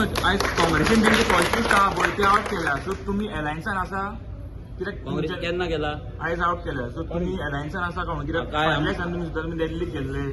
मनोज, आयज काँग्रेसीन तेंची फर्स्ट लिस्ट आहा पळय, ती आवट केल्या. सो तुमी एलायन्सान आसा कित्याक? काँग्रेस केन्ना केला? आयज आवट केल्या. सो तुमी एलायन्सान आसा का म्हणून कित्याक? काय फाटल्या दिसान तुमी सुद्दां तुमी दिल्लीक गेल्ले.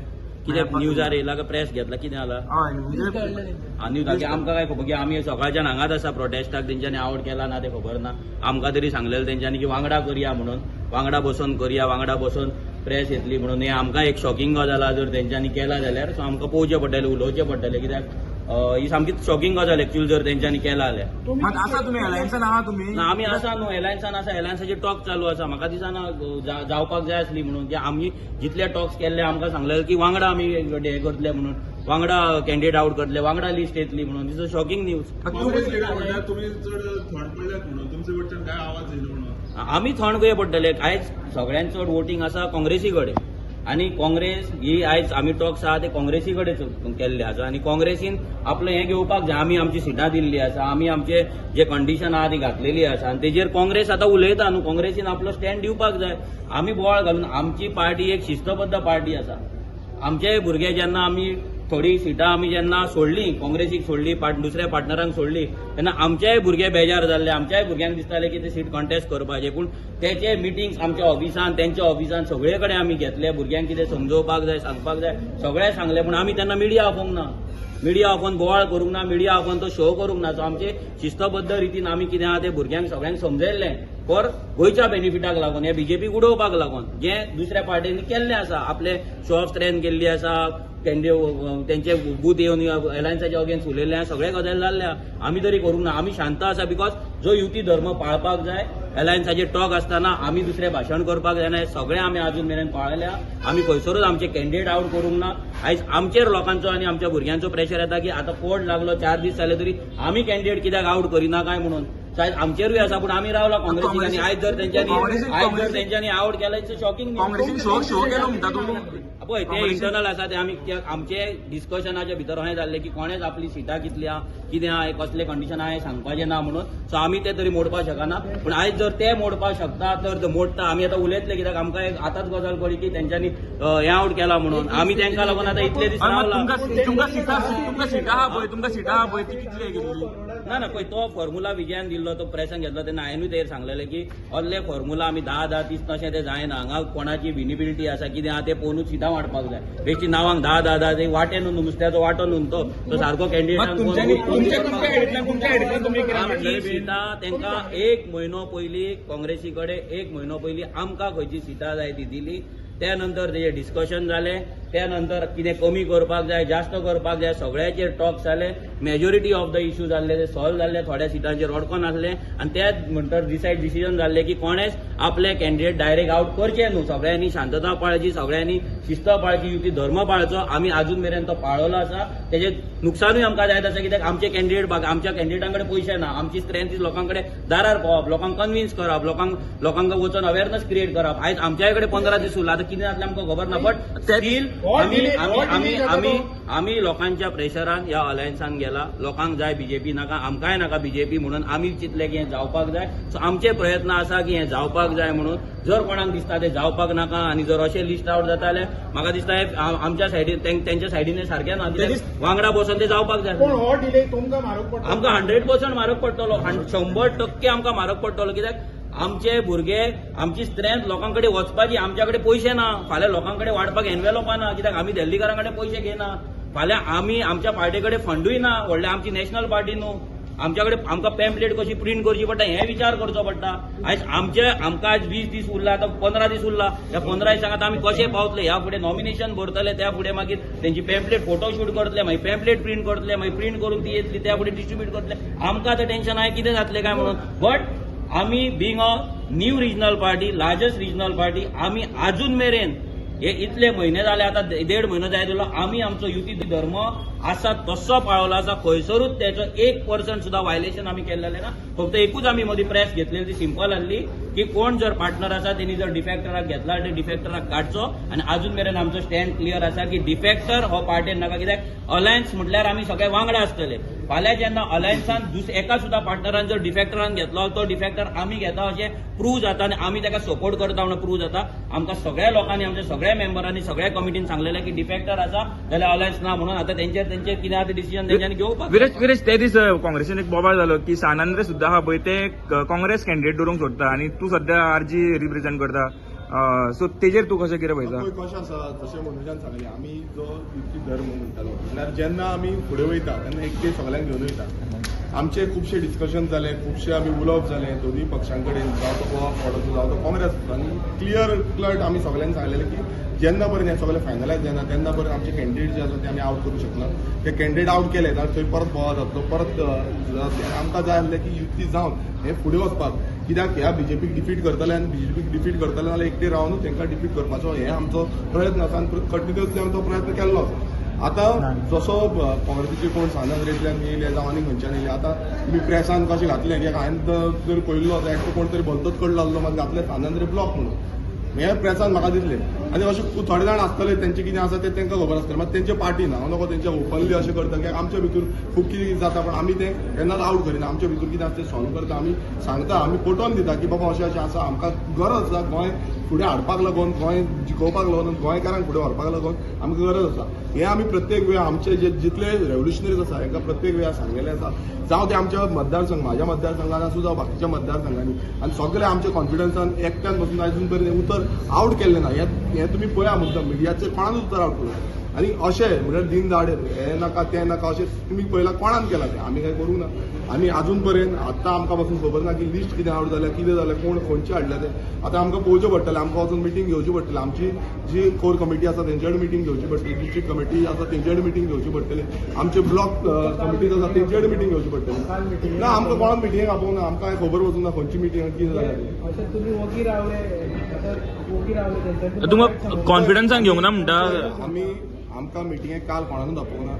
कितें न्यूजार येयला काय प्रेस घेतला, कितें जाला? हय, म्हणजे आनी ताकी आमकां काय खबर की आमी सकाळच्यान हांगाच आसा प्रोटेस्टाक. तेंच्यांनी आवट केला ना तें खबर ना. आमकां तरी सांगलेलें तेंच्यांनी की वांगडा करया म्हणून, वांगडा बसून करया, वांगडा बसून प्रेस येतली म्हणून. हें आमकां एक शॉकिंग गजाल आहा. जर तेंच्यांनी केला जाल्यार सो आमकां पळोवचें पडटलें, उलोवचें पडटलें, कित्याक ही सामकीच शॉकिंग गजाल एक्चुअली जर तेंच्यांनी केला जाल्यार. मात आसा, तुमी एलायन्सान आहा तुमी? ना, आमी आसा न्हू, एलायन्सान आसा. एलायन्साचे टॉक चालू आसा. म्हाका दिसना जावपाक जाय आसली म्हणून की आमी जितले टॉक्स केल्ले, आमकां सांगलेले की वांगडा आमी हे करतले म्हणून, वांगडा कॅन्डिडेट आउट करतले, वांगडा लिस्ट येतली म्हणून. This a shocking news. मात काँग्रेस तुमी लिडर म्हणल्यार तुमी चड थंड पडल्यात म्हणून, तुमचे कडच्यान काय आवाज येयलो म्हणून. आमी थंड कशे पडटले? आयज सगळ्यांत चड वोटींग आसा काँग्रेसी कडेन आनी काँग्रेस ही आयज आमी टॉक्स आहा ते काँग्रेसी कडेन केल्ले आसा आनी काँग्रेसीन आपलें हें घेवपाक जाय. आमी आमची सिटां दिल्ली आसा, आमी आमचे जे कंडिशन आहा ती घातलेली आसा आनी तेजेर काँग्रेस आतां उलयता न्हू. काँग्रेसीन आपलो स्टँड दिवपाक जाय. आमी बोवाळ घालून, आमची पार्टी एक शिस्तबद्ध पार्टी आसा. आमचे भुरगे जेन्ना आमी थोडी सिटां आमी जेन्ना सोडली, काँग्रेसीक सोडली, दुसऱ्या पार्टनरांक सोडली, तेन्ना आमचेय भुरगे बेजार जाल्ले. आमच्याय भुरग्यांक दिसताले की ते सीट कॉन्टेस्ट करपाचे. पूण तेचे मिटिंग्स आमच्या ऑफिसान, तेंच्या ऑफिसान, सगळे कडेन आमी घेतले. भुरग्यांक कितें समजोवपाक जाय, सांगपाक जाय, सगळें सांगलें. पूण आमी तेन्ना मिडिया आपोवंक ना, मिडिया आपोवन बोवाळ करूंक ना, मिडिया आपोवन तो शो करूंक ना. सो आमचे शिस्तबद्ध रितीन आमी कितें आहा तें भुरग्यांक सगळ्यांक समजयल्लें फॉर गोंयच्या बेनिफिटाक लागून, हे बीजेपीक उडोवपाक लागून, जें दुसऱ्या पार्टींनी केल्लें आसा. आपले शो ऑफ स्ट्रेंथ केल्ली आसा, तेंचे बूथ येवन एलायन्साच्या अगेन्स्ट उलयल्ले आहा, सगळे गजाली जाल्ले आहा. आमी तरी करूंक ना. आमी शांत आसा because जो युती धर्म पाळपाक जाय, एलायन्साचे टॉक आसतना आमी दुसरें भाशण करपाक जायना, हें सगळें आमी अजून मेरेन पाळल्या. आमी खंयसरूच आमचे कॅन्डिडेट आउट करूंक ना. आयज आमचेर लोकांचो आनी आमच्या भुरग्यांचो प्रेशर येता की आतां कोर्ट लागलो, 4 दीस जाले, तरी आमी कॅन्डिडेट कित्याक आउट करिना काय म्हणून. सो आयज आमचेरूय आसा, पूण आमी रावला काँग्रेसीक आनी आयज जर तेंच्यांनी आयज जर तेंच्यांनी आउट केला, it's shocking. काँग्रेसीन शो शो केलो म्हणटा तूं? पळय, ते इंटरनल आसा ते. आमी आमचे डिस्कशनाच्या भितर अशें जाल्लें की कोणेच आपली सिटां कितली आहा, कितें आहा, कसले कंडिशन आहा हें सांगपाचें ना म्हणून. सो आमी ते तरी मोडपाक शकना. पूण आयज जर ते मोडपाक शकता तर ते मोडटा. आमी आतां उलयतले, कित्याक आमकां एक आतांच गजाल कळ्ळी की तेंच्यांनी हें आउट केला म्हणून. आमी तेंकां लागून आतां इतले दीस आनी मात रावला. तुमकां सिटां आहा पळय, तुमकां सिटां आहा पळय, ती कितली घेतली? ना ना, पळय, तो फॉर्मुला विजयान दिल्लो, तो प्रेसान घेतलो तेन्ना हांवेनूय तेजेर सांगलेलें की असले फॉर्मुला आमी 10 10 30 तशें ते जायना. हांगा कोणाची विनिबिलिटी आसा, कितें आहा तें पळोवनूच सिटां वांटपाक जाय. बेश्टी नांवांक 10 10 10, ते वाटे न्हू, नुस्त्याचो वांटो न्हू तो. तो सारको मात तुमच्यांनी तुमच्या तुमच्या कॅन्डिडेट. हेडींतल्यान तुमी कितें आमची म्हणलेलें बी? सिटां तांकां एक म्हयनो पयलीं, काँग्रेसी कडेन एक म्हयनो पयलीं आमकां खंयची सिटां जाय ती दिली. त्या नंतर तेजें डिस्कशन जालें. त्या नंतर कितें कमी करपाक जाय, जास्त करपाक जाय, सगळ्याचेर टॉक जाले. मेजॉरिटी ऑफ the issue जाल्ले ते सॉल्व जाल्ले. थोड्या सिटांचेर अडकोन आसले आनी त्या म्हणटर डिसिजन जाल्लें की कोणेच आपले कॅन्डिडेट डायरेक्ट आउट करचे न्हू. सगळ्यांनी शांतता पाळची, सगळ्यांनी शिस्त पाळची, युती धर्म पाळचो. आमी अजून मेरेन तो पाळलो आसा. तेजें नुकसानूय आमकां जायत आसा, कित्याक आमचे कॅन्डिडेट, आमच्या कॅन्डिडेटां कडेन पयशे ना. आमची स्ट्रेंथ is लोकां कडेन दारार पावप, लोकांक कन्विन्स करप, लोकांक वचून अवेरनस क्रिएट करप. आयज आमच्याय कडेन 15 दीस उरला. आतां कितें जातलें आमकां खबर ना, बट स्टील आमी आमी आमी आमी आमी लोकांच्या प्रेशरान ह्या अलायन्सान गेला. लोकांक जाय, बीजेपी नाका, आमकांय नाका बीजेपी, म्हणून आमी चिंतले की हें जावपाक जाय. सो आमचे प्रयत्न आसा की हें जावपाक जाय म्हणून. जर कोणाक दिसता ते जावपाक नाका आनी जर अशें लिस्ट आउट जाता जाल्यार म्हाका दिसता हें आमच्या सायडीन, तेंच्या सायडीन हें सारकें ना, कित्याक वांगडा बसून ते जावपाक जाय. पूण हो डिले तुमकां म्हारग पडटा. आमकां 100% म्हारग पडटलो, 100% आमकां म्हारग पडटलो, कित्याक आमचे भुरगे, आमची स्ट्रेंथ लोकां कडेन वचपाची. आमच्या कडेन पयशे ना. फाल्यां लोकां कडेन वाडपाक एनवेलोपां ना, कित्याक आमी दिल्लीकारां कडेन पयशे घेना. फाल्यां आमी आमच्या पार्टे कडेन फंडूय ना. व्हडले आमची नॅशनल पार्टी न्हू. आमच्या कडेन आमकां पॅम्पलेट कशी प्रिंट करची पडटा हें विचार करचो पडटा. आयज आमचे आमकां आयज 20 दीस उरला, आतां 15 दीस उरला. ह्या 15 दिसांक आतां आमी कशे पावतले? ह्या फुडें नॉमिनेशन भरतले, त्या फुडें मागीर तेंची पॅम्पलेट फोटोशूट करतले, मागीर पॅम्पलेट प्रिंट करतले, मागीर प्रिंट करून ती येतली, त्या फुडें डिस्ट्रीब्यूट करतले. आमकां आतां टेन्शन आहे कितें जातलें काय म्हणून. बट आमी being a new regional party, largest regional party, आमी अजून मेरेन हे इतले म्हयने जाले, आतां देड म्हयनो जायत उरलो, आमी आमचो युती धर्म आसा तसो पाळलो आसा. खंयसरूच तेचो 1% सुद्दां वायलेशन आमी केल्लें ना. फक्त एकूच आमी मदीं प्रेस घेतलेली, ती सिंपल आहली की कोण जर पार्टनर आसा तेणी जर डिफेक्टराक घेतला ते डिफेक्टराक काडचो. आनी अजून मेरेन आमचो स्टँड क्लियर आसा की डिफेक्टर हो पार्टेन नाका, कित्याक अलायन्स म्हटल्यार आमी सगळे वांगडा आसतले. फाल्यां जेन्ना अलायन्सान एका सुद्दां पार्टनरान जर डिफेक्टरान घेतलो, तो डिफेक्टर आमी घेता अशें प्रूव जाता आनी आमी ताका सपोर्ट करता म्हणून प्रूव जाता. आमकां सगळ्या लोकांनी, आमच्या सगळ्या मेंबरांनी, सगळ्या कमिटीन सांगलेलें की डिफेक्टर आसा जाल्यार अलायन्स ना म्हणून. आतां तेंचेर तेंचे कितें आहा ते डिसिजन तेंच्यांनी घेवपाक. विरेश, विरेश, ते दीस काँग्रेसीन एक बोबाळ जालो की सान आंद्रे सुद्दां आहा पळय, ते काँग्रेस कॅन्डिडेट दवरूंक सोदता आनी तूं सध्या आरजी रिप्रेझेंट करता, सो तेजेर तूं कशें कितें पळयता? पळय कशें आसा, जशें मनोजान सांगलें, आमी जो युती धर्म म्हणटालो म्हणल्यार जेन्ना आमी फुडें वयता तेन्ना एक ते सगळ्यांक घेवन वयता. आमचे खुबशे डिस्कशन जाले, खुबशे आमी उलोवप जालें दोनूय पक्षां कडेन, जावं तो गोवा फॉरवर्ड आसूं, जावं तो काँग्रेस आसूं. आनी क्लियर कट आमी सगळ्यांक सांगलेलें की जेन्ना पर्यंत हें सगळें फायनलायज जायना तेन्ना पर्यंत आमचे कॅन्डिडेट जे आसा ते आमी आवट करूंक शकना. ते कॅन्डिडेट आवट केले जाल्यार थंय परत बोवाळ जातलो, परत जातलें. आनी आमकां जाय आसलें की युती जावन हें फुडें वचपाक, कित्याक ह्या बीजेपीक डिफीट करतले आनी बीजेपीक डिफीट करतले जाल्यार एकटे रावन तांकां डिफीट करपाचो हे आमचो प्रयत्न आसा आनी कंटिन्युअसली आमी तो प्रयत्न केल्लो आसा. आतां जसो काँग्रेसीचे कोण सान आंद्रेंतल्यान येयले जावं आनी खंयच्यान येयले, आतां तुमी प्रेसान कशें घातलें की हांवें जर पळयल्लो जाल्यार एकटो कोण तरी भलतोच कडलो आसलो, म्हाका घातलें सान आंद्रे ब्लॉक म्हणून, हें प्रेसान म्हाका दिसलें. आनी अशें थोडे जाण आसतले तेंचें कितें आसा तें तांकां खबर आसतलें, मात तेंचे पार्टीन हांव नको तेंचे ओपनली अशें करता की आमच्या भितर खूब कितें जाता, पण आमी तें केन्नाच आवट करिना. आमच्या भितर कितें आसा तें सॉल्व करता, आमी सांगता, आमी पटोवन दिता की बाबा अशें अशें आसा, आमकां गरज आसा गोंय फुडें हाडपाक लागून, गोंय जिखोवपाक लागून, गोंयकारांक फुडें व्हरपाक लागून आमकां गरज आसा. हें आमी प्रत्येक वेळा आमचे जे जितले रेव्होल्युशनरीज आसा हेंकां प्रत्येक वेळा सांगलेलें आसा, जावं ते आमच्या मतदारसंघ, म्हाज्या मतदारसंघान आसूं जावं बाकीच्या मतदारसंघांनी, आनी सगळे आमच्या कॉन्फिडन्सान एकट्यान बसून अजून पर्यंत उतर आवट केल्लें ना. हें तुमी पळया, मुद्दम मिडियाचेर कोणानूच उतर आवट करूं आनी अशें म्हणल्यार दिन दाडे हें नाका तें नाका अशें तुमी पळयलां कोणान केलां तें, आमी कांय करूंक ना. आनी आजून पर्यंत आतां आमकां पासून खबर ना की लिस्ट कितें आवट जाल्या, कितें जालें, कोण खंयचे हाडल्या तें आतां आमकां पळोवचें पडटलें. आमकां वचून मिटींग घेवची पडटली, आमची जी कोर कमिटी आसा तेंचे कडेन मिटींग घेवची पडटली, डिस्ट्रिक्ट कमिटी आसा तेंचे कडेन मिटींग घेवची पडटली, आमचे ब्लॉक कमिटीज आसा तेंचे कडेन मिटींग घेवची पडटली. ना आमकां कोणाक मिटिंगेक आपोवंक ना, आमकां खबर वचूंक ना खंयची मिटींग कितें जाल्या तें. अशें तुमी वोगी रावले, आतां वोगी रावले तेंच्यानी. तुमकां कॉन्फिडन्सान घेवंक ना म्हणटा? आमी आमकां मिटिंगेक काल कोणाकूच आपोवंक ना.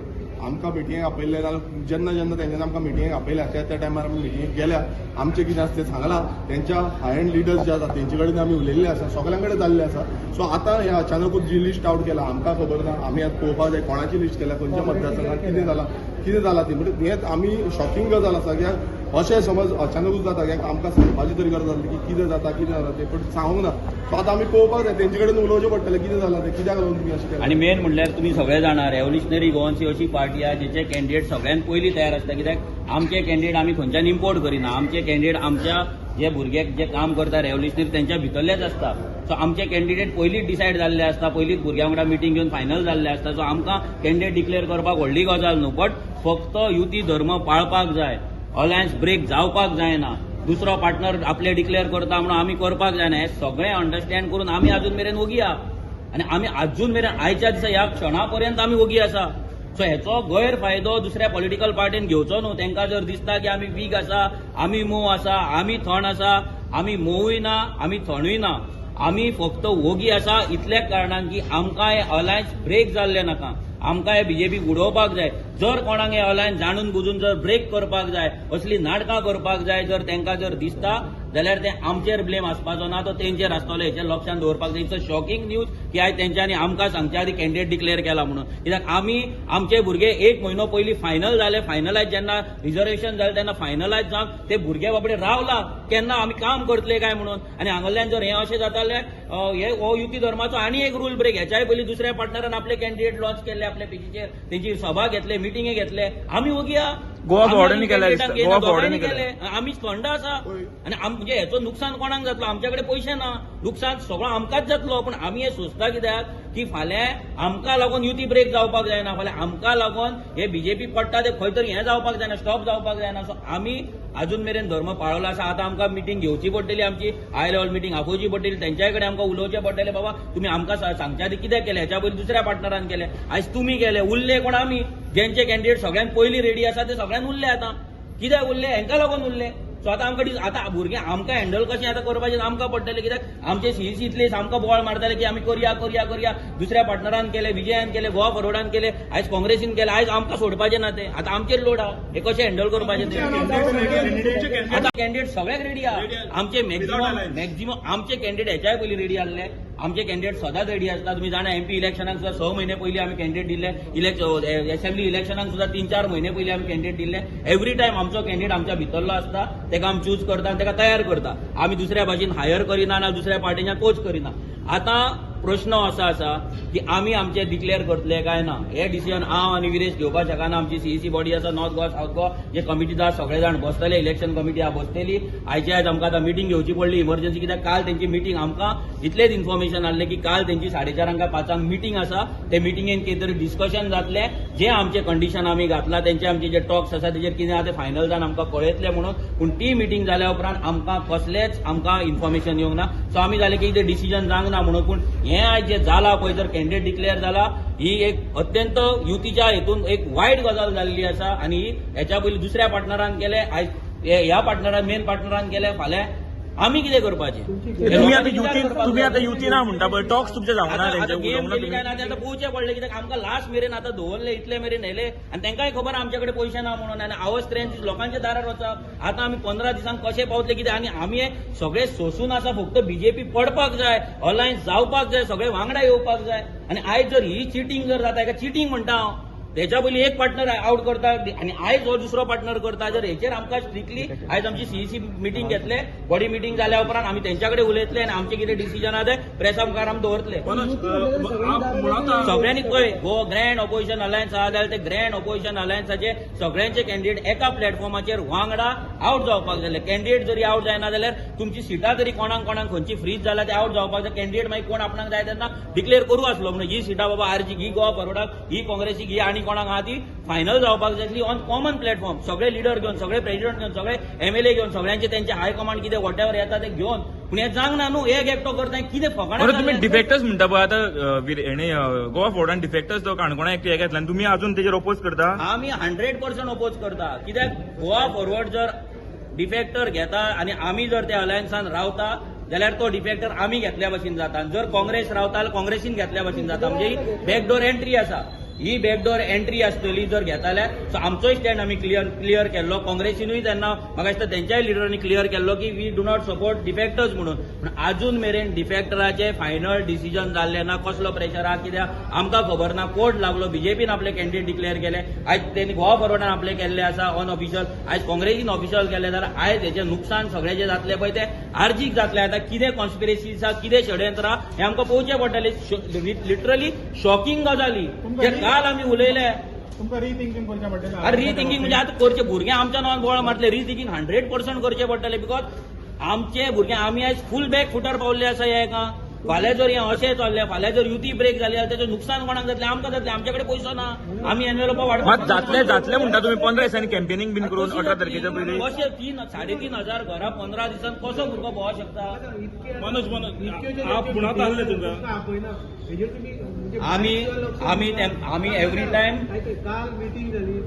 आमकां मिटिंगेक आपयल्लें जाल्यार जेन्ना जेन्ना तेंच्यांनी आमकां मिटिंगेक आपयल्या त्या त्या टायमार आमी मिटिंगेक गेल्या, आमचें कितें आसा तें सांगलां, तेंच्या हाय एंड लिडर्स जे आसा तेंचे कडेन आमी उलयल्ले आसा, सगळ्यां कडेन जाल्लें आसा. सो आतां हें अचानकूच जी लिस्ट आवट केला आमकां खबर ना, आमी आतां पळोवपाक जाय कोणाची लिस्ट केल्या, खंयच्या मतदारसंघात कितें जालां, कितें जालां ती. म्हणजे हें आमी शॉकिंग गजाल आसा की अशें समज अचानकूच जाता की आमकां सांगपाची तरी गरज आसली की कितें जाता कितें जाता तें, पण सांगूंक ना. सो आतां आमी पळोवपाक जाय, तेंचे कडेन उलोवचें पडटलें कितें जालां तें, कित्याक लागून तुमी अशें केलें. आनी मेन म्हणल्यार तुमी सगळे जाणा, रेव्होल्युशनरी गोवन्स ही अशी पार्टी आहा जेचे कॅन्डिडेट सगळ्यात पयलीं तयार आसता, कित्याक आमचे कॅन्डिडेट आमी खंयच्यान इम्पोर्ट करिना. आमचे कॅन्डिडेट आमच्या जे भुरगे जे काम करता रेव्होल्युशनरी तेंच्या भितरलेच आसता. सो आमचे कॅन्डिडेट पयलींच डिसायड जाल्ले आसता, पयलींच भुरग्यां वांगडा मिटींग घेवन फायनल जाल्ले आसता. सो आमकां कॅन्डिडेट डिक्लेअर करपाक व्हडली गजाल न्हू, बट फक्त युती धर्म पाळपाक जाय, अलायन्स ब्रेक जावपाक जायना, दुसरो पार्टनर आपले डिक्लेअर करता म्हणून आमी करपाक जायना. हें सगळें अंडरस्टँड करून आमी अजून मेरेन वोगी आहा आनी आमी अजून मेरेन आयच्या दिसा ह्या क्षणा पर्यंत आमी वोगी आसा. सो हेचो गैरफायदो दुसऱ्या पॉलिटिकल पार्टीन घेवचो न्हू. तांकां जर दिसता की आमी वीक आसा, आमी मोव आसा, आमी थंड आसा, आमी मोवूय ना, आमी थंडूय ना, आमी फक्त वोगी आसा इतल्याच कारणान की आमकां हे अलायन्स ब्रेक जाल्ले नाका, आमकां हे बीजेपी उडोवपाक जाय. जर कोणाक हे अलायन्स जाणून बुजून जर ब्रेक करपाक जाय, असली नाटकां करपाक जाय जर तांकां जर दिसता जाल्यार ते आमचेर ब्लेम आसपाचो ना, तो तेंचेर आसतलो, हेचें लक्षांत दवरपाक जाय. It's a shocking news की आयज तेंच्यांनी आमकां सांगच्या आदी कॅन्डिडेट डिक्लेअर केला म्हणून, कित्याक आमी आमचे भुरगे एक म्हयनो पयलीं फायनल जाले, फायनलायज जेन्ना रिजर्वेशन जालें तेन्ना फायनलायज जावन ते भुरगे बाबडे रावला केन्ना आमी काम करतले काय म्हणून. आनी हांगल्यान जर हें अशें जाता जाल्यार हे हो युती धर्माचो आनी एक रूल ब्रेक. हेच्याय पयलीं दुसऱ्या पार्टनरान आपले कॅन्डिडेट लॉन्च केल्ले, आपल्या पेजीचेर तेंची सभा घेतले, मिटिंगे घेतले, आमी वोगी आहा. गोवा आमी फॉरवर्डांनी अजून केल्या कॅन्डिडेटांक दिसता. घेयना, गोवा दोगांयनी फॉरवर्डांनी केल्या. केले. आमी थंड आसा आनी म्हणजे हेचो नुकसान कोणाक जातलो? आमच्या कडेन पयशे ना, नुकसान सगळो आमकांच जातलो. पण आमी हें सोंसता कित्याक की फाल्यां आमकां लागून युती ब्रेक जावपाक जायना, फाल्यां आमकां लागून हे बीजेपी पडटा ते खंय तरी हें जावपाक जायना, स्टॉप जावपाक जायना. सो आमी अजून मेरेन धर्म पाळलो आसा. आतां आमकां मिटींग घेवची पडटली, आमची हाय लेवल मिटींग आपोवची पडटली, तेंच्याय कडेन आमकां उलोवचें पडटलें, बाबा तुमी आमकां सांगच्या आदी कित्याक केलें, हेच्या पयलीं दुसऱ्या पार्टनरान केलें, आयज तुमी केलें. उरले कोण? आमी जेंचे कॅन्डिडेट सगळ्यांत पयलीं रेडी आसा ते सगळ्यांत उरले. आतां कित्याक उरले? हेंकां लागून उरले. सो आतां आमकां आतां भुरगे आमकां हँडल कशें आतां करपाचें आमकां पडटलें, कित्याक आमचे सीईसी इतले आमकां बोवाळ मारताले की आमी करया करया करया, दुसऱ्या पार्टनरान केले, विजयान केले, गोवा फॉरवर्डान केले, आयज काँग्रेसीन केले, आयज आमकां सोडपाचें ना तें. आतां आमचेर लोड आहा, हें कशें हँडल करपाचें तें. आतां कॅन्डिडेट सगळ्याक रेडी आहा आमचे, मॅक्झिमम मॅक्झिमम आमचे कॅन्डिडेट हेच्याय पयलीं रेडी आहले. आमचे कॅन्डिडेट सदांच रेडी आसता. तुमी जाणा, एमपी इलेक्शनाक सुद्दां 6 म्हयने पयलीं आमी कॅन्डिडेट दिल्ले. असेंब्ली इलेक्शनाक सुद्दां 3-4 म्हयने पयलीं आमी कॅन्डिडेट दिल्ले. एवरी टायम आमचो कॅन्डिडेट आमच्या भितरलो आसता. ताका आमी चूज करता आनी ताका तयार करता. आमी दुसऱ्या भाशेन हायर करिना ना दुसऱ्या पार्टीच्यान कोच करिना. आतां प्रश्न असो आसा की आमी आमचे डिक्लेअर करतले काय ना, हे डिसिजन हांव आनी विरेश घेवपाक शकना. आमची सीईसी बॉडी आसा, नॉर्थ गोवा, सावथ गोवा जे कमिटी आसा, सगळे जाण बसतले. इलेक्शन कमिटी आहा, बसतली. आयचे आयज आमकां आतां मिटींग घेवची पडली इमर्जन्सी, कित्याक काल तेंची मिटींग, आमकां इतलेच इन्फॉर्मेशन आहलें की काल तेंची 4:30 काय 5 मिटिंग आसा. ते मिटिंगेन कितें तरी डिस्कशन जातलें, जे आमचे कंडिशन आमी घातला, तेंचे आमचे जे टॉक्स आसा तेजेर कितें आहा तें फायनल जावन आमकां कळयतलें म्हणून. पूण ती मिटींग जाल्या उपरांत आमकां कसलेच आमकां इन्फॉर्मेशन येवंक ना. सो आमी जालें की कितें डिसिजन जावंक ना म्हणून. पूण हें आयज जें जालां पळय, जर कॅन्डिडेट डिक्लेअर जाला, ही एक अत्यंत युतीच्या हेतून एक वायट गजाल जाल्ली आसा. आनी ही हेच्या पयलीं दुसऱ्या पार्टनरान केलें, आयज ह्या पार्टनरान, मेन पार्टनरान केलें, फाल्यां आमी कितें करपाचें? तुम्ही आता युती, तुम्ही आता युती ना म्हणटा पळय, टॉक्स तुमचे जावंक ना? आता तेंचे गेम उलोवंक ना केली काय तुमी? ना ते आतां पळोवचें पडलें, कित्याक आमकां लास्ट मेरेन आतां दवरले, इतले मेरेन व्हेले आनी तांकांय खबर आमचे कडेन पयशे ना म्हणून. आनी our strength लोकांच्या दारार वचप. आतां आमी 15 दिसांक कशे पावतले कितें? आनी आमी हे सगळे सोसून आसा, फक्त बीजेपी पडपाक जाय, अलायन्स जावपाक जाय, सगळे वांगडा येवपाक जाय. आनी आयज जर ही चिटींग जर जाता, हेका चिटींग म्हणटा हांव. तेच्या पयलीं एक पार्टनर आवट करता आनी आयज हो दुसरो पार्टनर करता. जर हेचेर आमकां स्ट्रिक्टली आयज आमची सीईसी मिटींग घेतले. बॉडी मिटींग जाल्या उपरांत आमी तेंच्या कडेन उलयतले आनी आमचे कितें डिसिजन आहा ते प्रेसा मुखार आमी दवरतले. सगळ्यांनी पळय, गोवा ग्रँड ऑपोजिशन अलायन्स आहा जाल्यार ते ग्रँड ऑपोजिशन अलायन्साचे सगळ्यांचे कॅन्डिडेट एका प्लॅटफॉर्माचेर वांगडा आवट जावपाक जाय. कॅन्डिडेट जरी आवट जायना जाल्यार तुमची सिटां तरी कोणाक कोणाक खंयची फ्रीज जाल्या ते आवट जावपाक जाय. कॅन्डिडेट मागीर कोण आपणाक जाय तेन्ना डिक्लेअर करूं आसलो म्हणून, ही सिटां बाबा आरजी, ही गोवा फॉरवर्डाक, ही काँग्रेसीक, ही आनी कोणाक आहा, ती फायनल जावपाक जाय आसली ऑन कॉमन प्लॅटफॉर्म. सगळे लिडर घेवन, सगळे प्रेसिडेंट घेवन, सगळे एमएलए घेवन, सगळ्यांचे त्यांचे हायकमांड कितें वॉटेवर येता ते घेवन. पूण हें जावंक ना न्हू. एक एकटो करता कितें फकाणां बरं, तुम्ही जाल्यार. डिफेक्टर्स म्हणटा पळय, आतां हेणे गोवा फॉरवर्डान डिफेक्टर्स तो काणकोणा एकटे घेतला आनी तुमी अजून तेजेर ओपोज करता? आमी 100% ओपोज करता, कित्याक गोवा फॉरवर्ड जर डिफेक्टर घेता आनी आमी जर त्या अलायन्सान रावता जाल्यार तो डिफेक्टर आमी घेतल्या भशेन जाता, आनी जर काँग्रेस रावता जाल्यार काँग्रेसीन घेतल्या भशेन जाता. म्हणजे ही बॅकडोर एंट्री आसा. ही बॅकडोर एंट्री आसतली जर घेता जाल्यार. सो आमचोय स्टँड आमी क्लियर क्लियर केल्लो. काँग्रेसीनूय तेन्ना म्हाका दिसता तेंच्याय लिडरांनी क्लियर केल्लो की we do not support defectors म्हणून. पूण अजून मेरेन डिफेक्टराचे फायनल डिसिजन जाल्लें ना. कसलो प्रेशर आहा कित्याक आमकां खबर ना. कोर्ट लागलो, बीजेपीन आपले कॅन्डिडेट डिक्लेअर केले, आयज तेणी गोवा फॉरवर्डान आपले केल्ले आसा अनऑफिशियल, आयज काँग्रेसीन ऑफिशियल केले, जाल्यार आयज हेचें नुकसान सगळें जें जातलें पळय तें आरजीक जातलें. आतां कितें कॉन्स्पिरसी आसा, कितें षडयंत्र आहा, हें आमकां पळोवचें पडटलें. लिटरली शॉकिंग गजाली जे काल आमी उलयले. तुमकां रिथिंकींग करचें पडटलें. अरे, रिथिंकींग म्हणजे आतां करचे भुरगे आमच्या नांवान बोवाळ मारतले. रिथिंकींग 100% करचें पडटलें, because आमचे भुरगे, आमी आयज फूल बॅक फुटार पावल्ले आसा ह्या हेका. फाल्यां जर हें अशें चल्लें, फाल्यां जर युती ब्रेक जाली जाल्यार तेचें नुकसान कोणाक जातलें? आमकां जातलें. आमचे कडेन पयसो ना. आमी एनवेलोपा मात जातले जातले म्हणटा तुमी 15 दिसांनी कॅम्पेनिंग बीन करून 18 तारखेच्या पयलीं? कशें 3-3.5 हजार घरां 15 दिसान कसो भुरगो भोंवक शकता? मनोज, मनोज, आप मुळांत आहले तुमकां. आपयना हेजेर तुमी म्हणजे आमी आमी एवरी टायम काल मिटींग जाली.